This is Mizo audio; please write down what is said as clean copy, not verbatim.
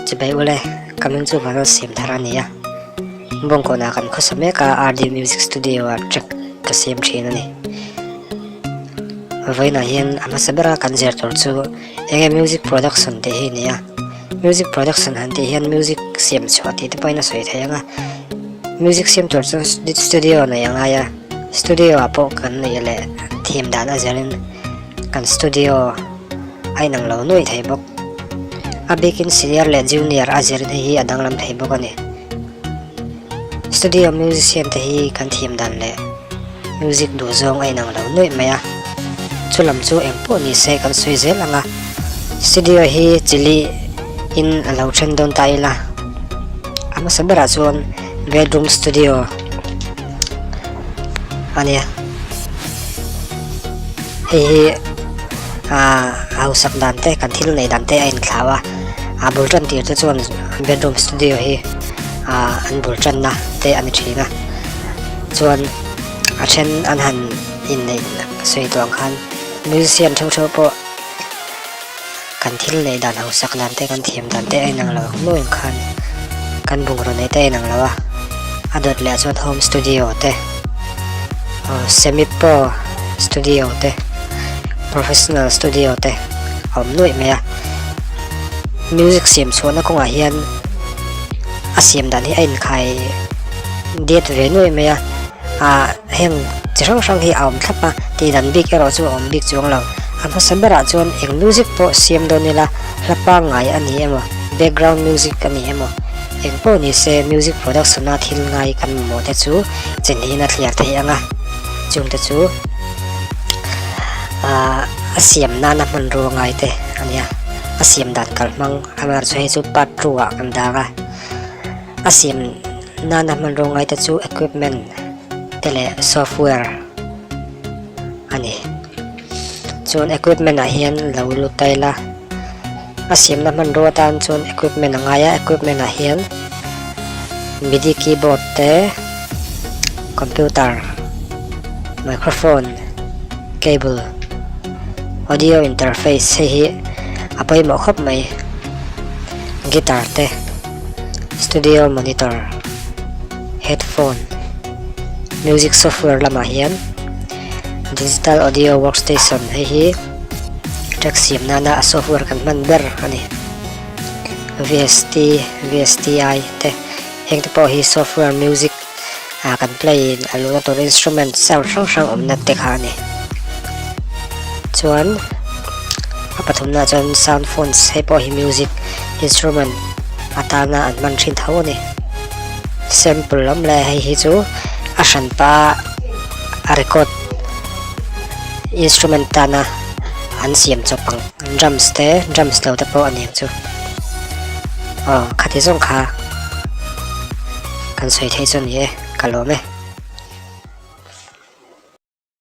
Chibai ule, ka hming chu Vanal Siam Thar a ni a. Bawngkawnah kan khawsa mek a, RD Music Studio ah track ka siam thin a ni. Vawiinah hian a hmasa bera kan zir tur chu enge music production tih hi a ni a. Music production han tih hian music siam chhuah tih te pawhin a sawi thei ang a. Music siam tur chuan studio neih a ngai a, studio ah pawh kan neih leh thiam dan a zirin kan studio a inang lo nuaih thei bawk. A bikin senior leh junior a zirin hei hi a danglam thei bawk a ni. Studio musician te hi kan thiam dan leh music duh zawng a inang lo nuaih mai a. Chu lam chu eng pawh ni se kan sawi zel ang a. Studio hi chili in a lo then dawn ta ila. A hmasa berah chuan bedroom studio a nia. Hei hi ah hausak dan te kan thil neih dan te a inthlau a a bul tan tir te chuan bedroom studio hi ah an bul tanna te a ni thin a chuan a then an han inneih sawi tawh ang khan musician theuh theuh pawh Kan thil neih dan hausak dan te kan thiam dan te a inang lo ang nuaih ang khan kan bungraw neih te a inang lo a, a dawt leh ah chuan home studio te semi pro studio te professional studio te a awm nuaih mai a, music siam chhuahna kawngah hian a siam dan hi a inkhai diat ve nuaih mai a. Ah heng chi hrang hrang hi a awm thlap a, tih dan bik erawh chu a awm bik chuang lo. A hmasa berah chuan eng music pawh siam dawn ila hla pangngai a ni emaw, background music a ni emaw, eng pawh ni se music production a thil ngai kan mamawh te chu chenhin a thliar theih ang a, chungte chu ah a siam nana hmanrua ngai te a nia, a siam dan kalhmang amaherawhchu hei chu part two ah kan dang a. A siam nana hmanrua ngaite chu equipment te leh software a ni. Chuan equipment ah hian lo lut ta ila a siamna hmanrua atan chuan equipment a ngai a equipment ah hian midi keyboard te computer microphone cable audio interface hei hi a pawimawh khawp mai guitar te. Studio monitor, headphone, music software lamah hian digital audio workstation hei hi track siam nana a software kan hman ber a ni. VST, VSTi te heng te pawh hi software music ah kan play in a luhna tur instrument sound hrang hrang awmna te kha a ni. Chuan a pathumna ah chuan sound fonts hei pawh hi music instrument atana an hman thin tho a ni. Sample awm leh hei hi chu a hranpa a record instrument tana an siam chawp ang drums te drums lo te pawh a ni ang chu. Aw khati zawng kha. Kan sawi theih chu a ni e, ka lawm e.